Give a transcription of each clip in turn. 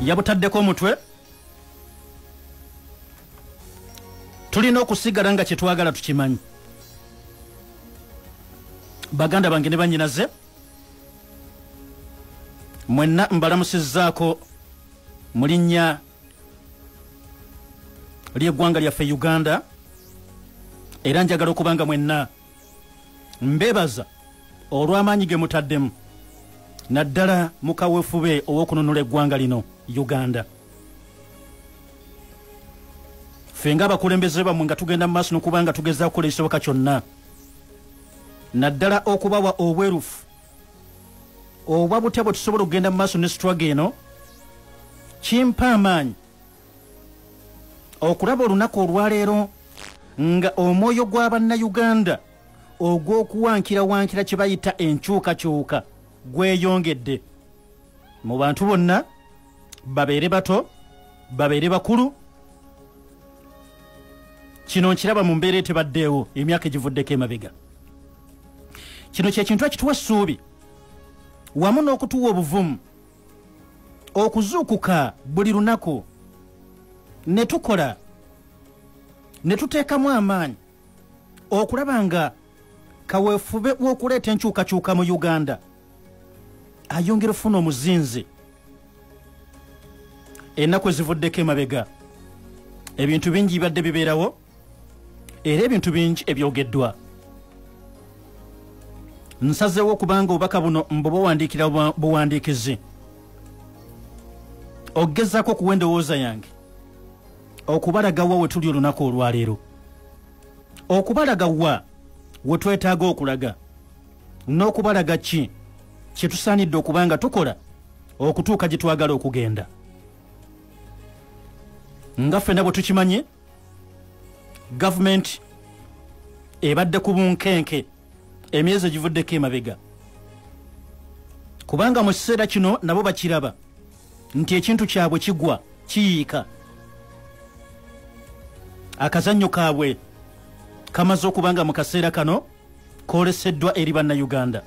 Yabutaddeko omutwe. Tulina okusigala nga kyetwagala tukimanyi. Baganda bange ne bannyinaze, mwenna mbalamusizzaako mu linnya ly'eggwanga lyaffe Uganda, era njagala okubanga mwenna mbebaza olw'amaanyi ge mutaddemu naddala mu kaweefube ow'okununula eggwanga lino Uganda. Ffe ng'abakulembeze bammwe nga tugenda mu maaso n'okubanga tugezaako okukola ekisoboka kyonna naddala okubawa obwerufu obwa butya bwe tusobola okugenda mu maaso ne struggle eno. Kimpa amaanyi okulaba olunaku olwaleero nga omwoyo gwa bannayuganda ogw'okuwankirawankira kye bayita enkyukakyuka gweyongedde mu bantu bonna, babeere bato babeere bakulu. Kino nkiraba mu mbeera etebaddeewo emyaka egivuddeko emabega. Kino kye kintu ekituwa essuubi wamu n'okutuwa obuvumu okuzuukuka buli lunaku ne tukola ne tuteekamu amaanyi okulaba nga kaweefube w'okuleeta enkyukakyuka mu Uganda ayongera ofuna omuzinzi. Ennaku ezivuddeko emabega ebintu bingi bibadde bibeerawo era ebintu bingi ebyogeddwa. Nsazeewo okubanga obubaka buno mbubawandiikira buwandiikizi okugezaako okuwa endowooza yange okubalaga wa we tuli olunaku olwaleero, okubalaga wa we twetaaga okulaga n'okubalaga ki kye tusaanidde okubanga tukola okutuuka gye twagala okugenda. Nga ffenna bwe tukimanyi, gavumenti ebadde ku bunkenke emyezi egivuddeko emabega, kubanga mu kiseera kino nabo bakiraba nti ekintu kyabwe kigwa kiyiika. Akazannyo kaabwe kamaze okubanga mu kaseera kano kooleseddwa eri bannayuganda.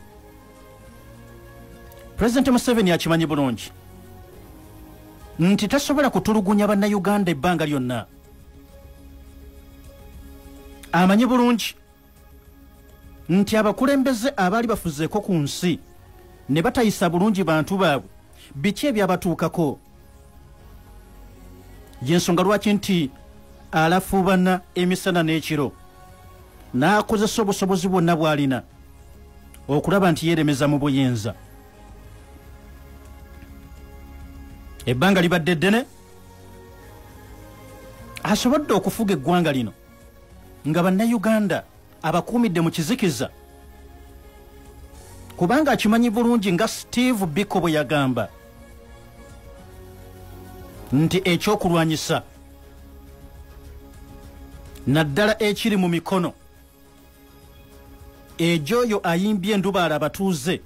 Pulezidenti Museveni akimanyi bulungi nti tasobola kutulugunya bannayuganda ebbanga lyonna. Amanyi bulungi nti abakulembeze abaali bafuzeeko ku nsi ne batayisa bulungi bantu baabwe biki ebyabatuukako. Y'ensonga lwaki nti alafuubana emisana n'ekiro n'akozesa obusobozi bwonna bw'alina okulaba nti yeeremeza mu buyinza. Ebbanga libadde ddene asobodde okufuga eggwanga lino nga bannayuganda abakuumidde mu kizikiza, kubanga akimanyi bulungi nga Steve Biko bwe yagamba nti ekyokulwanyisa naddala ekiri mu mikono egyoyo ayimbye endubaala abatuuze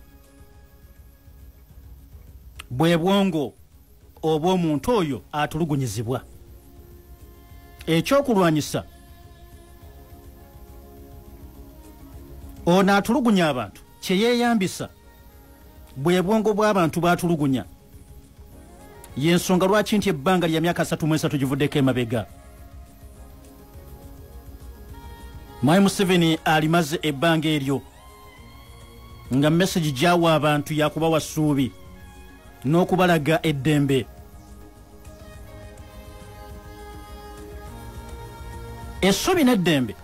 bwe bwongo obw'omuntu oyo atulugunyizibwa. Ekyokulwanyisa ono atulugunya abantu kye yeeyambisa bwe bwongo bw'abantu b'atulugunya. Y'ensonga lwaki nti ebbanga lya myaka 33 givuddeko emabega Mwami Museveni alimaze ebbanga eryo nga message gy'awa abantu yakubawa ssuubi n'okubalaga eddembe. Essuubi n'eddembe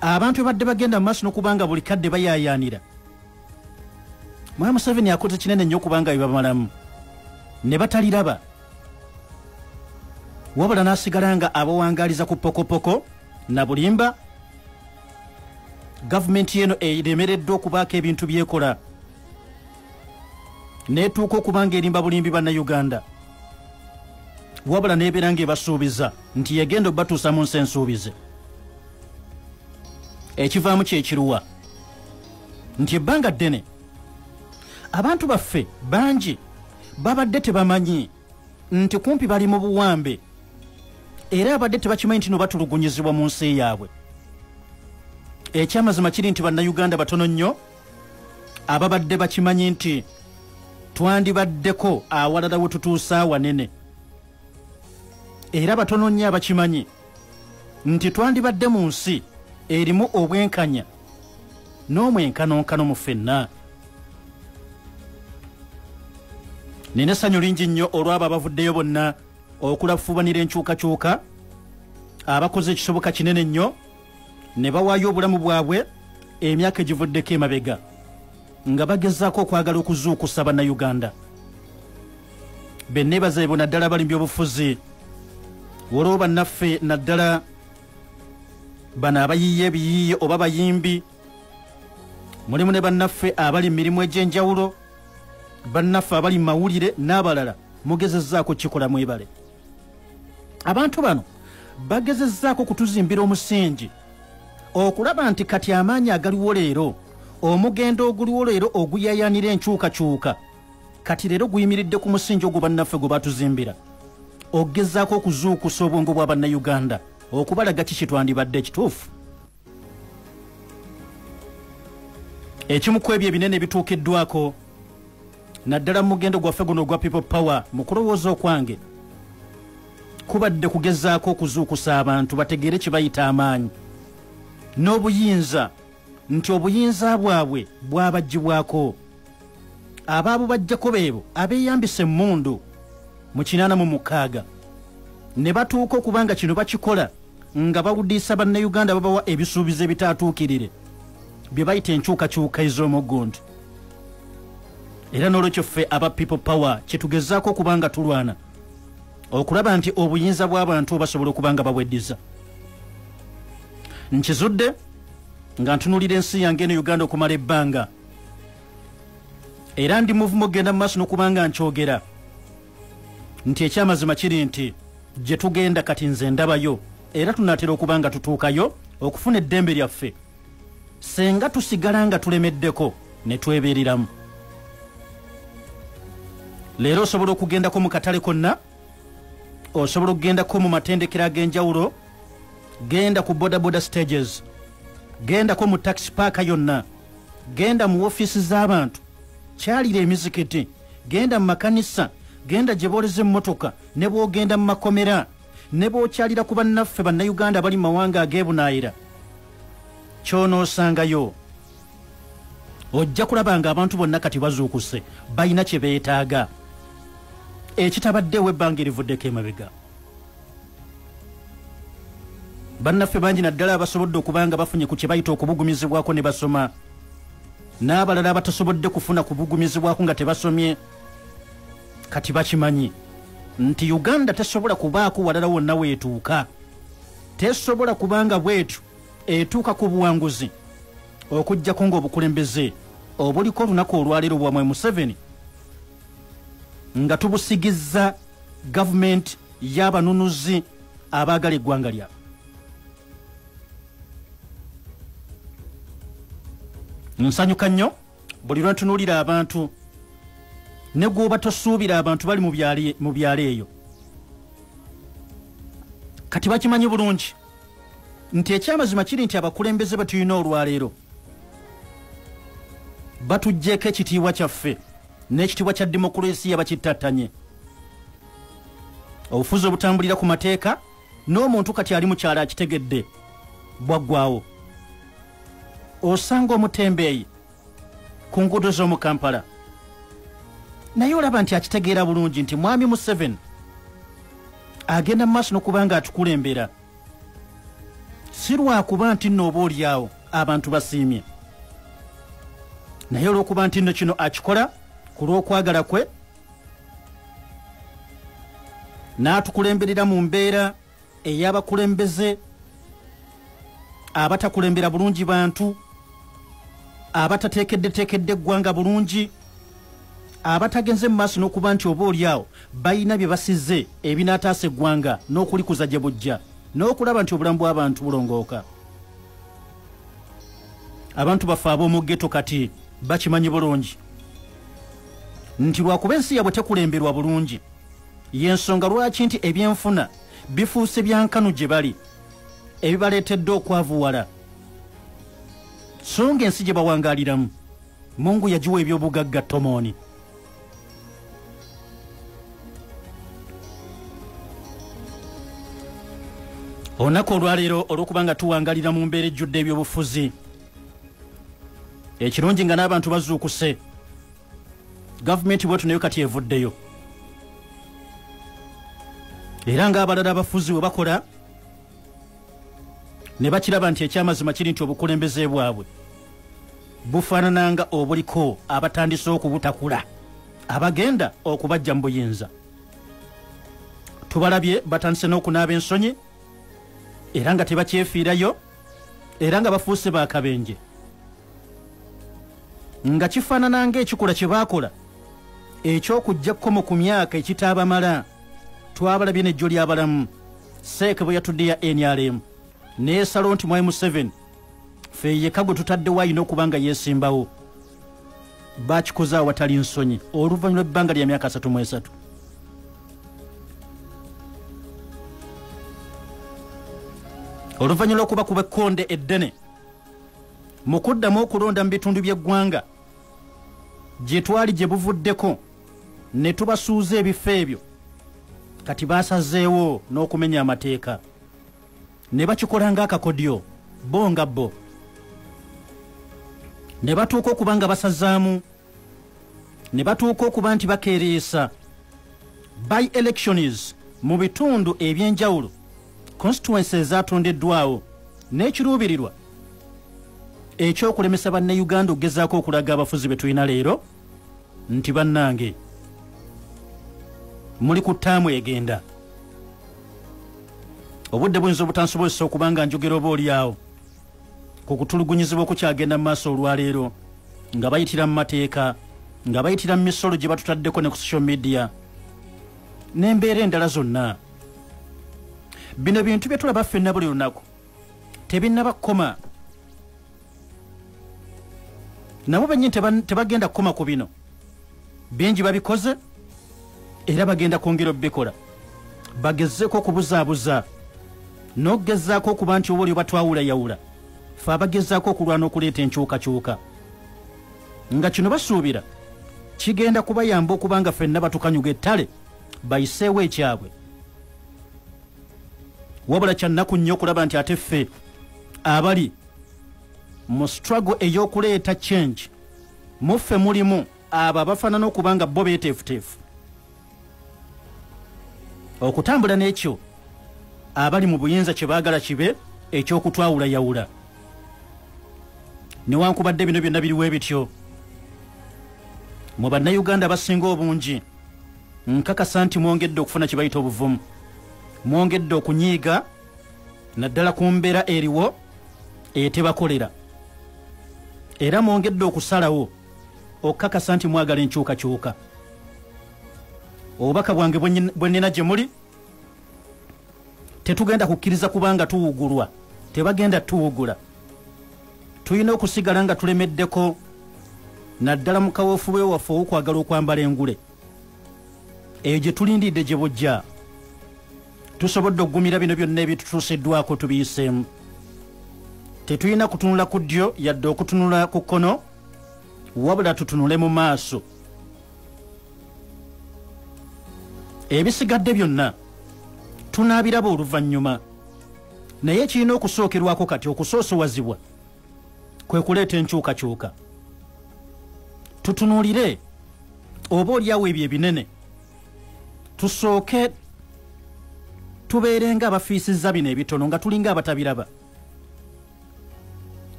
abantu badde bagenda mu maaso n'okubanga buli kadde bayaayaanira. Mwami Museveni akoze kinene nnyo okubanga bibamalamu ne bataliraba, wabula n'asigala nga abawangaaliza ku pokopoko na bulimba. Gavumenti eno eremereddwa okubaako ebintu byekola n'etuuka okubanga erimba bulimbi bannayuganda, wabula n'ebeera ng'ebasuubiza nti yegenda obbatuusa mu nsi ensuubize. Ekivaamu kyekiruwa nti ebbanga ddene abantu baffe bangi babadde tebamanyi nti kumpi bali mu buwambe, era abadde tebakimanyi nti no batulugunyizibwa mu nsi yaabwe. Ekyamazima kiri nti bannayuganda batono nnyo ababadde bakimanyi nti twandibaddeko awalala we tutuusa awanene Era batono nnyo abakimanyi nti twandibadde mu nsi erimu obwenkanya n'omwenkanonkano mu ffenna. Nina essanyu lingi nnyo olw'abo abavuddeyo bonna okulafuubanira enkyukakyuka, abakoze ekisoboka kinene nnyo ne bawaayo obulamu bwabwe emyaka egivuddeko emabega nga bagezaako okwagala okuzuukusa Bannayuganda. Benneebaza ebo naddala abali mu byobufuzi, waliwo bannaffe naddala bano abayiiya ebiyiiye oba bayimbi, mulimu ne bannaffe abali mu mirimu egy'enjawulo, bannaffe abali mu mawulire n'abalala, mugezezzaako kikola mwebale. Abantu bano bagezezzaako kutuzimbira omusingi okulaba nti kati amaanyi agaliwo leero, omugendo oguliwo leero oguyayaanira enkyukakyuka, kati leero guyimiridde ku musingi ogwo bannaffe gwe batuzimbira, okugezaako okuzuukusa obwongo bwa Bannayuganda okubalaga kiki twandibadde ekituufu. Ekimu ku ebyo ebinene ebituukiddwako naddala mu mugendo gwaffe guno ogwa People Power, mu kulowooza okwange kubadde kugezaako okuzuukusa abantu bategeere kye bayita amaanyi n'obuyinza, nti obuyinza bwabwe bwabaggyibwako. Abaabo bajjako beebo abeeyambisa emmundu mu 86 ne batuuka okubanga kino bakikola nga bawudiisa Bannayuganda, babawa ebisuubizo ebitaatuukirire bye bayita enkyukakyuka ez'omuggundu. Era n'olwekyo ffe aba People Power kyetugezaako okubanga tulwana okulaba nti obuyinza bw'abantu basobola okuba nga babweddiza. Nkizudde nga ntunuulira ensi yange eno Uganda okumala ebbanga, era ndi muvumu okugenda mu maaso n'okuba nga nkyogera nti ekyamazima kiri nti gye tugenda kati nze ndabayo, era tunaatera okuba nga tutuukayo okufuna eddembe lyaffe senga tusigala nga tulemeddeko ne twebeereramu. Leero osobola okugendako mu katale konna, osobola okugendako mu matendekero ag'enjawulo, genda ku bodaboda stages, gendako mu taxi park yonna, genda mu ofiisi z'abantu, kyalira emizikiti, genda mu makanisa, genda gye booleza emmotoka, ne bw'ogenda mu makomera, ne bw'okyalira ku bannaffe Bannayuganda abali mu mawanga ag'ebunaayira, ky'onoosangayo ojja kulaba nga abantu bonna kati bazuukuse, balina kye beetaaga ekitabaddewo ebbanga erivuddeko emabega. Bannaffe bangi naddala abasobodde okuba nga bafunye ku kye bayita okubugumizibwako ne basoma, n'abalala abatasobodde kufuna kubugumizibwako nga tebasomye, kati bakimanyi nti Uganda tesobola kubaako walala wonna weetuuka, tesobola kubanga bwetyo etuuka ku buwanguzi okuggyako ng'obukulembeze obuliko olunaku olwaleero bwamwe Museveni nga tubusigizza gavumenti y'abanunuzi abaagala eggwanga lyabwe. Nsanyuka nnyo buli lwe ntunuulira abantu ne gw'oba tosuubira abantu bali mu byalo eyo, kati bakimanyi bulungi nti ekyamazima kiri nti abakulembeze betulina olwaleero batuggyeko ekitiibwa kyaffe n'ekitiibwa kya demokulasiya bakittattanye. Obufuzi obutambulira ku mateeka n'omuntu kati ali mu kyalo akitegedde bwaggwawo. Osanga omutembeeyi ku nguudo z'omu Kampala, naye olaba nti akitegeera bulungi nti Mwami Museveni agenda mu maaso n'okuba nga atukulembera, si lwakuba nti nno oba oliawo abantu basiimye, naye olw'okuba nti nno kino akikola ku lw'okwagala kwe n'atukulemberera mu mbeera ey'abakulembeze abatakulembera bulungi bantu, abatateekeddeteekedde eggwanga bulungi, abatagenze mu maaso n'okuba nti oba oliawo balina bye basize ebinaataasa eggwanga n'okulikuza gye bujja n'okulaba nti obulamu bw'abantu bulongooka. Abantu baffe ab'omu ghetto kati bakimanyi bulungi nti lwakuba ensi yaabwe tekulemberwa bulungi, y'ensonga lwaki nti ebyenfuna bifuuse byankanu gye bali ebibaleetedde okwavuwala, so nga ensi gye bawangaaliramu Mungu yagiwa ebyobugagga tomooni. Olunaku olwaleero olw'okuba nga tuwangalira mu mbeera ejjudde ebyobufuzi, ekirungi nga n'abantu bazuukuse, gavumenti bwetu nayo kati evuddeyo, era ng'abalala abafuzi bwe bakola ne bakiraba nti ekyamazima kiri nti obukulembeze bwabwe bufaanana nga obuliko abatandise okubutakula abagenda okubajja mu buyinza. Tubalabye batandise n'okunaaba ensonyi, era nga tebakyefiirayo, era nga bafuuse bakabenje, nga kifaanana ng'ekikola kye baakola eky'okujja kkomo ku myaka ekitaabamala. Twabalabye n'ejjo ly'abalamu Seeke bwe yatudde ya NRM neesalo nti Mwami Museveni ffe yekka gwe tutaddewo ayina okuba nga yeesimbawo. Bakikoze awatali nsonyi oluvannyuma lw'ebbanga lya myaka 33. Oluvannyuma lw'okubakuba ekkonde eddene mu kuddamu okulonda mu bitundu by'eggwanga gye twali gye buvuddeko ne tubasuuza ebifo ebyo, kati basazeewo n'okumenya amateeka ne bakikola ng'akakodyo bo nga bo, ne batuuka okuba nga basazaamu, ne batuuka okuba nti bakeereesa by elections mu bitundu ebyenjawulo, constituencies ezatondeddwawo n'ekiruubirirwa ekyokulemesa bannayuganda okugezaako okulaga abafuzi be tulina leero nti bannange muli ku ttaamu egenda. Obudde buyinza obutansobozesa okuba nga njogera oba oliawo ku kutulugunyizibwa okukyagenda mu maaso olwaleero nga bayitira mu mateeka, nga bayitira mu misolo gye batutaddeko ne ku social media n'embeera endala zonna. Bino bintu bye tulaba ffenna buli lunaku tebinnaba kukoma. Nabo bennyini tebagenda kukoma ku bino, bingi babikoze era bagenda kwongera okubikola. Bagezeeko okubuzaabuza n'okugezaako okuba nti oba oli batwawulayawula, ffe abagezaako okulwana okuleeta enkyukakyuka, nga kino basuubira kigenda kubayamba okuba nga ffenna batukanyuga ettale bayiseewo ekyabwe. Wabula kya nnaku nnyo okulaba nti ate ffe abali mu struggle ey'okuleeta change, muffe mulimu abo abafaanana okuba nga bo beeteefuteefu okutambula n'ekyo abali mu buyinza kye baagala kibe eky'okutwawulayawula. Newankubadde bino byonna biriwo ebityo, mu bannayuganda abasinga obungi nkakasa nti mwongedde okufuna kye bayita obuvumu, mwongedde okunyiiga naddala ku mbeera eriwo etebakolera, era mwongedde okusalawo okukakasa nti mwagala enkyukakyuka. Obubaka bwange bwe nnina gye muli, tetugenda kukkiriza kubanga tuwugulwa, tebagenda tuwugula. Tulina okusigala nga tulemeddeko naddala mu kaweefube waffe ow'okwagala okwambala engule eyo gye tulindidde gye bujja. Tusobodde okugumira bino byonna ebitutuusiddwako tubiyiseemu. Tetulina kutunula ku ddyo yadde okutunula ku kkono, wabula tutunule mu maaso. Ebisigadde byonna tunaabiraba oluvannyuma, naye ekirina okusookerwako kati okusoosowazibwa kwe kuleeta enkyukakyuka. Tutunuulire oba oliawo ebyo ebinene, tusooke tubeere nga abafiisizza bino ebitono nga tulinga abatabiraba.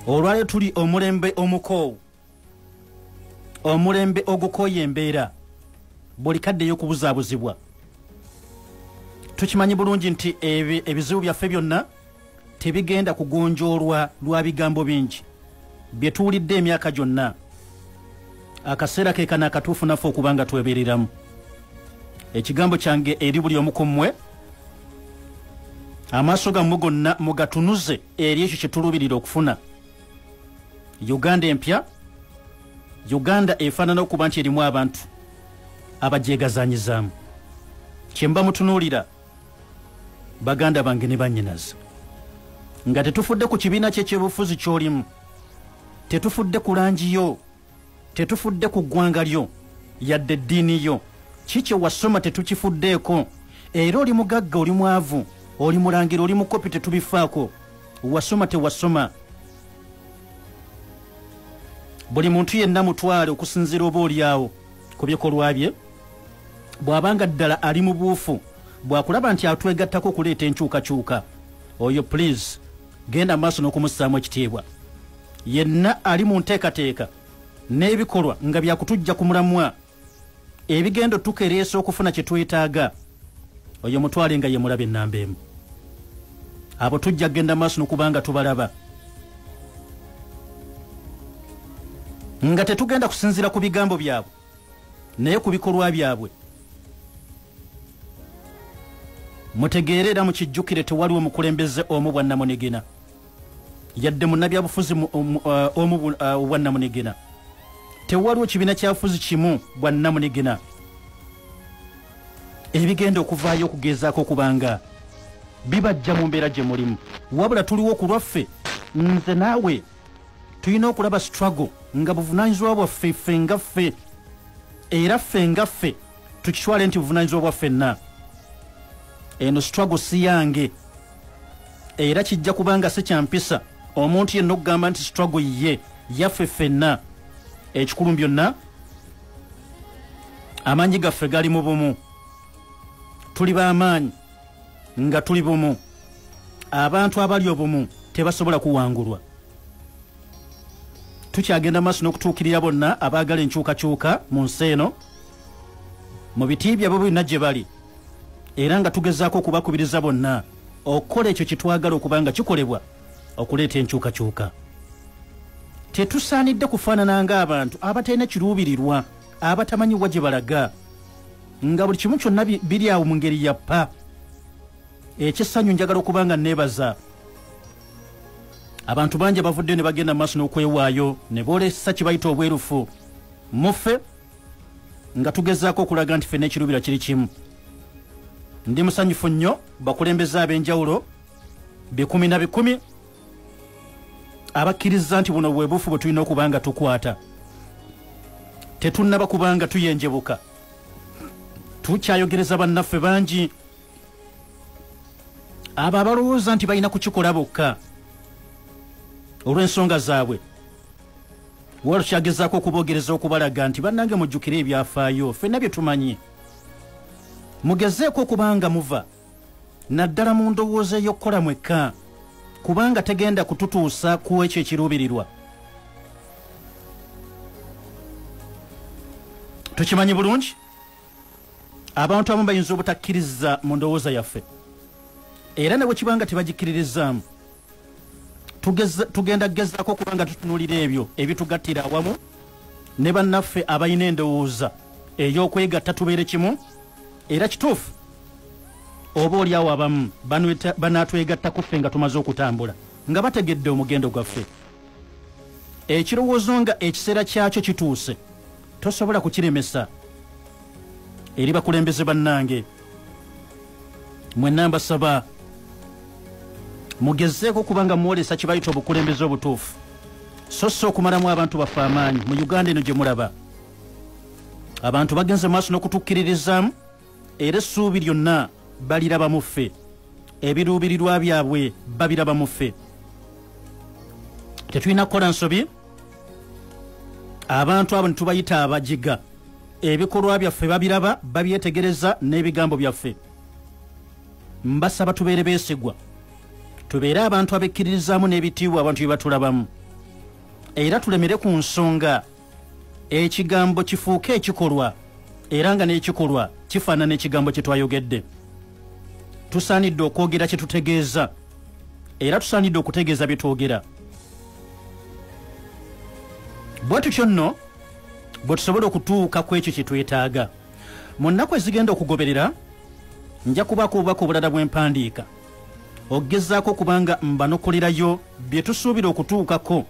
Olwaleero tuli omulembe omukoowu, omulembe ogukooya embeera buli kadde ey'okubuzaabuzibwa. Tukimanyi bulungi nti ebizibu byaffe byonna tebigenda kugonjoolwa lwa bigambo bingi bye tuwulidde emyaka gyonna. Akaseera ke kano akatuufu naffe okuba nga twebeereramu. Ekigambo kyange eri buli omu ku mmwe, amaaso gammwe gonna mugatunuze eri ekyo kye tuluubirira okufuna. Uganda empya, Uganda efaanana okuba nti erimu abantu abagyegazanyizaamu. Kye mba mutunuulira baganda bange ne bannyinaze, nga tetufudde ku kibiina kye ky'obufuzi ky'olimu, tetufudde ku langi yo, tetufudde ku ggwanga lyo yadde eddiini yo, ki kye wasoma tetukifuddeeko, era oli mugagga oli mwavu, Oli mulangira, oli mukopi, tetubifaako. Wasoma tewasoma, buli muntu yenna mutwale okusinziira oba oliawo ku bikolwa bye. Bw'abanga ddala ali mu buufu, bw'akulaba nti atwegattako okuleeta enkyukakyuka, oyo please genda maaso n'okumussaamu ekitiibwa. Yenna ali mu nteekateeka n'ebikolwa nga byakutujja ku mulamwa, ebigendo tukereesa okufuna kye twetaaga, oyo mutwale nga ye mulabe ennamba emu. Abo tujja kugenda maaso n'okubanga tubalaba nga tetugenda kusinziira ku bigambo byabwe naye ku bikolwa byabwe. Mutegeere era mukijjukire, tewaliwo mukulembeze omu bwannamunigina, yadde munnabyabufuzi omu bwannamunigina. Tewaliwo kibiina kyabufuzi kimu bwannamunigina ebigenda okuvaayo okugezaako okubanga bibajja mu mbeera gye mulimu. Wabula tuliwo ku lwaffe, nze naawe tulina okulaba struggle nga buvunaanyizibwa bwaffe ffe nga ffe, era ffe nga ffe tukitwale nti buvunaanyizibwa bwa ffenna. Eno struggle si yange, era kijja kubanga si kyampisa omuntu yenna okugamba nti struggle ye yaffe ffenna. Ekikulu byonna, amaanyi gaffe gali mu bumu. Tuli b'amaanyi nga tuli bumu. Abantu abali obumu tebasobola kuwangulwa. Tukyagenda maaso n'okutuukirira bonna abaagala enkyukakyuka mu nsi eno mu biti byabwe byonna gye bali, era nga tugezaako okubakubiriza bonna okukola ekyo kye twagala okuba nga kikolebwa okuleeta enkyukakyuka. Tetusaanidde kufaanana ng'abantu abatalina kiruubirirwa, abatamanyi wa gye balaga, nga buli kimu kyonna biri awo mu ngeri ya ppa. Ekyessanyu njagala okuba nga neebaza abantu bangi abavuddeyo ne bagenda maaso n'okwewaayo ne boolesa kye bayita obwerufu muffe, nga tugezaako okulaga nti ffenna ekiruubirwa kiri kimu. Ndi musanyufu nnyo bakulembeze ab'enjawulo bikumi na bikumi abakkiriza nti buno bwe bufu bwe tulina okuba nga tukwata. Tetunnaba kubanga tuyenjebuka, tukyayogereza bannaffe bangi abo abalowooza nti balina kukikola bokka olw'ensonga zaabwe. Waliwo tukyagezaako okuboogereza okubalaga nti bannange mujjukire ebyafaayo, ffenna bye tumanyi. Mugezeeko okubanga muva naddala mu ndowooza ey'okukola mwekka, kubanga tegenda kututuusa ku ekyo ekiruubirirwa. Tukimanyi bulungi abantu abamu bayinza obutakkiriza mu ndowooza yaffe, era ne bwe kibanga tebagikkiririzaamu, tugenda kugezaako okubanga tutunuulira ebyo ebitugattira awamu ne bannaffe abalina endowooza ey'okwegatta tubeere kimu. Era kituufu oba oliawo abamu banaatwegattako ffe nga tumaze okutambula, nga bategedde omugendo gwaffe. Ekirowoozo nga ekiseera kyakyo kituuse, tosobola kukiremesa. Eri bakulembeze bannange mwenna mbasaba mugezeeko kubanga mwolesa kye bayita obukulembeze obutuufu, so si okumalamu abantu baffe amaanyi. Mu Uganda eno gye mulaba abantu bagenze maaso n'okutukkiririzaamu, era essuubi lyonna baliraba mu ffe, ebiruubirirwa byabwe babiraba mu ffe. Tetulina kukola nsobi, abantu abo ne tubayita abajiga. Ebikolwa byaffe babiraba, babyetegereza n'ebigambo byaffe. Mbasaba tubeere beesigwa, tubeere abantu abekkiririzaamu n'ebitiibwa abantu bye batulabamu, era tulemere ku nsonga ekigambo kifuuke ekikolwa, era nga n'ekikolwa kifaanana ekigambo kye twayogedde. Tusaanidde okwogera kye tutegeeza, era tusaanidde okutegeeza bye twogera. Bwe tutyo nno bwe tusobola okutuuka ku ekyo kye twetaaga. Mu nnaku ezigenda okugoberera nja kubaako obubaka obulala bwe mpandiika okugezaako okubanga mbanokolerayo bye tusuubira okutuukako,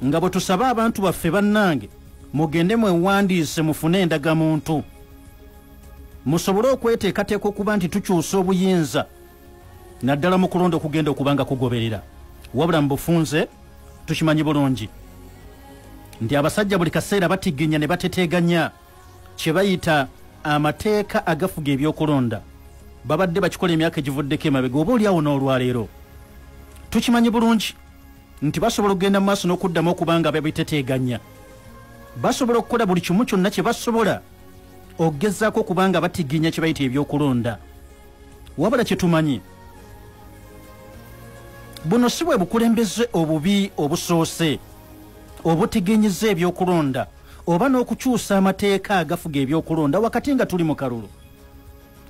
nga bwe tusaba abantu baffe bannange mugende mwewandiise mufune endagamuntu, musobole okweteekateeka okuba nti tukyusa obuyinza naddala mu kulonda okugenda okubanga kugoberera. Wabula mu bufunze tukimanyi bulungi nti abasajja buli kaseera batigenya ne bateteeganya kye bayita amateeka agafuga ebyokulonda. Babadde bakikola emyaka egivuddeko emabega oba oliawo n'olwaleero. Tukimanyi bulungi nti basobola okugenda mu maaso n'okuddamu okuba nga babiteteeganya. Basobola okukola buli kimu kyonna kye basobola okugezaako okuba nga batiginya kye bayita ebyokulonda. Wabula kye tumanyi, buno si bwe bukulembeze obubi obusoose obutiginyiza ebyokulonda oba n'okukyusa amateeka agafuga ebyokulonda wakati nga tuli mu kalulu.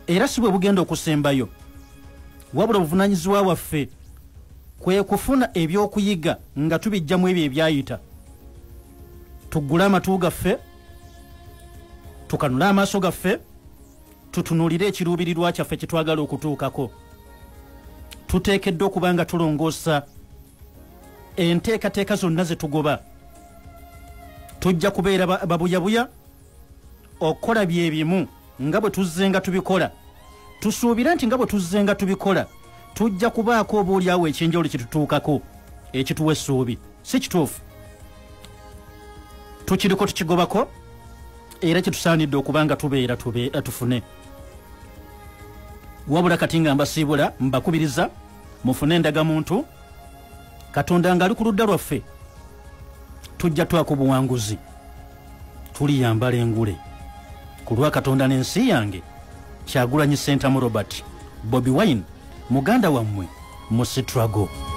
Era si bwe bugenda okusembayo. Wabula obuvunaanyizibwa bwaffe kwe kufuna ebyokuyiga nga tubijjamu ebyo ebyayita. Tuggule amatu gaffe, tukanule amaaso gaffe, tutunuulire ekiruubirirwa kyaffe kye twagala okutuukako. Tuteekeddwa okuba nga tulongoosa enteekateeka zonna ze tugoba. Tujja kubeera babuyabuya okukola bye bimu nga bwe tuzzenga tubikola. Tusuubira nti nga bwe tuzzenga tubikola tujja kubaako oboolyawo ekyenjawulo kye tutuukako ekituwa essuubi. Si kituufu, tukiriko tukigobako era kyetusaanidde okuba nga tubeera tufune. Wabula kati nga mbasiibula, mbakubiriza mufune endagamuntu. Katonda ng'ali ku ludda lwaffe, tujja twako buwanguzi, tuliyambala engule ku lwa Katonda n'ensi yange. Kyagulanyi Ssentamu Robert, Bobi Wine, muganda wammwe mu Sitrago.